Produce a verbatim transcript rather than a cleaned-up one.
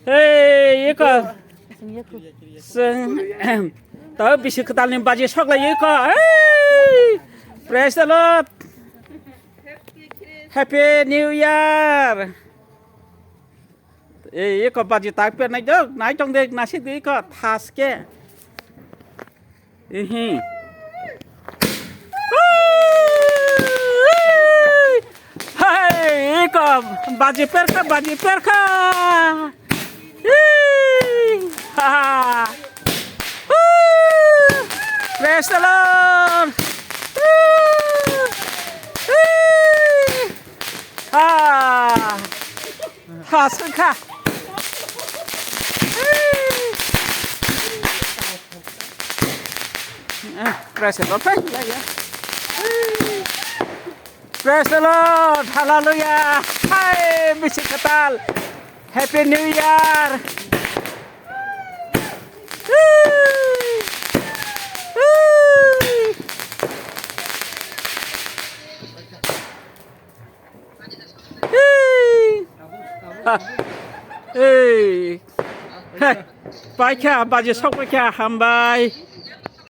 Hey, iko. Sing, to bisi kwtalni baji soklai iko. Hey! Praise the Lord. Happy New Year. Ei, iko baji tak pe nai dok, nai tong dek, nasik dek iko, thas ke. Ihi. Hai, iko, baji perkha, baji perkha. Ih, ha. Woo! Praise the Lord. Woo! Woo! Ha. Ha, sengkha. Eh, praise the Lord. Praise the Lord. Hallelujah. Hai, bisi kwtal. Happy New Year. Woo! Woo! Hey! Ha! Hey! Ha! Paikha, baji sok paikha, hambai.